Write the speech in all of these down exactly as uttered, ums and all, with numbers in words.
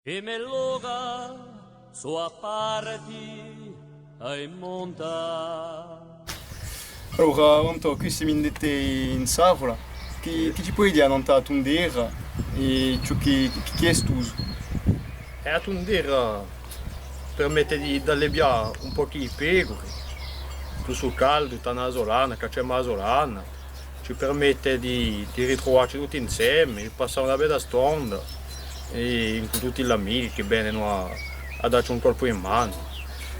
I me loca sò à parti à i monta. Allora, Antò, quì simu in, in Safula. Chì, chì ci poi dì annant'à a tundera è ciò chì, chì, chì hè st'usu? È a tundera permette di, d'allevià un pocu i pecuri, cù stu caldu, tù a solana, cacciemu a solana. Ci permette di, di ritruvacci tutti inseme, di passà una bella stonda è incù tutti l'amichi chì venenu à, à dacci un colpu di manu.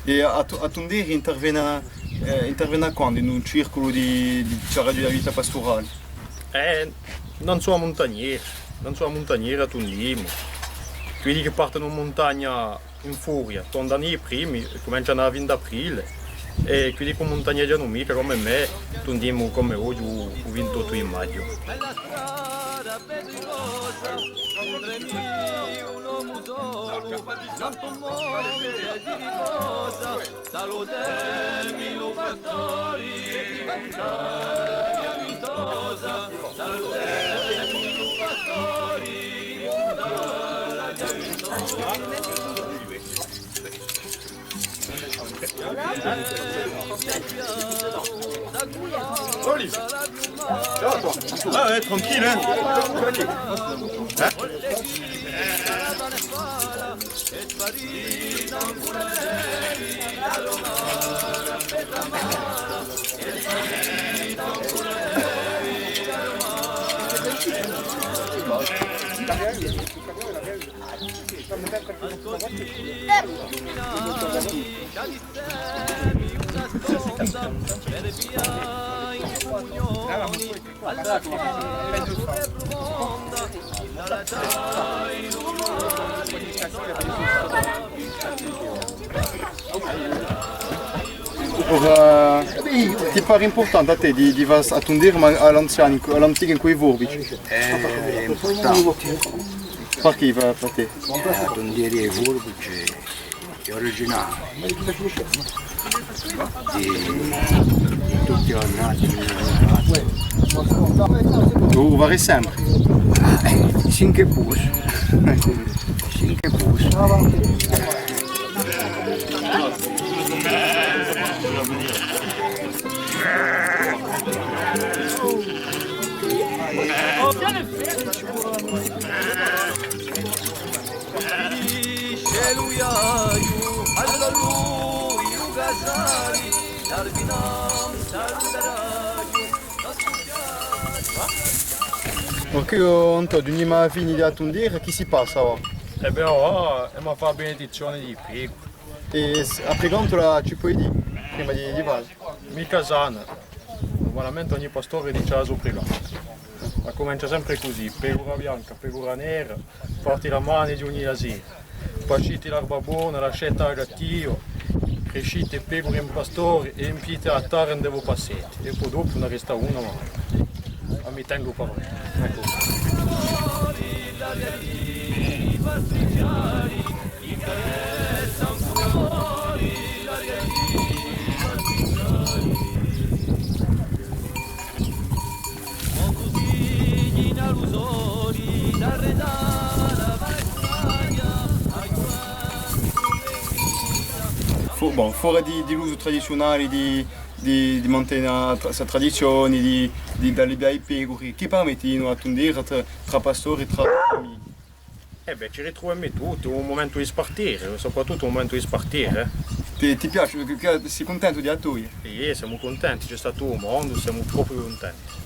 È a, a tu-, a tundera intervene, eh, intervene quandu in un circulu di, di, diceraghju, di a vita pasturale? Eh, ùn sò muntagneru, ùn sò muntagneru, tundimu. Quelli chì partenu in muntagna in furia, tondanu i primi, è cumencianu à a fine d'aprile, è quelli chì ùn muntagneghjanu micca cum'è mè, tundimu cum'è oghje u, u vintottu di maghju. Ah ouais, tranquille, hein. Ora, ti pare impurtante à tè di, di fà a tundera, ma à l'anziana, à l'antica incù i furbici? Hè impurtante. Perchè, per, per tè? Eh, a tundera di i furbici hè originale. Di, di tutti i giorni. Tù u fai sempre? Ah, eh, sì chì possu. Sì chì possu. Ok, o Antò, ghjunghjimu à a fine di a tundera, chì si passa avà? È bè, avà emu à fà a benedizzione di i pecuri. È s-, a pregantola ci poi dì, prima di, di fà? Micca sana. Nurmalamente ogni pastore dice a so pregantola. Ma cumencia sempre cusì: pecura bianca, pecura nera, forti la mane, ghjunghji a sera. Pascite l'erba bona, lasciate a cattiva, crescite pecure in pastore è empite a terra induve passate. È po dopu ne resta una, ma, ma mi tengu per mè. Eccu. Fo-, bon, fora di, di l'usu tradiziunale di, di, di mantene a tra-, sta tradizione di, di, d'allevià i pecuri, chì permette dinò a tundera trà, trà pastori, trà amichi? Eh bè, ci ritruvemu tutti, un mumentu di spartera, soprattuttu un mumentu di spartera, eh. Ti, ti piace? Chì, chì, sì cuntentu di a toia? Iè, semu cuntenti, ci hè statu u mondu, semu propiu cuntenti.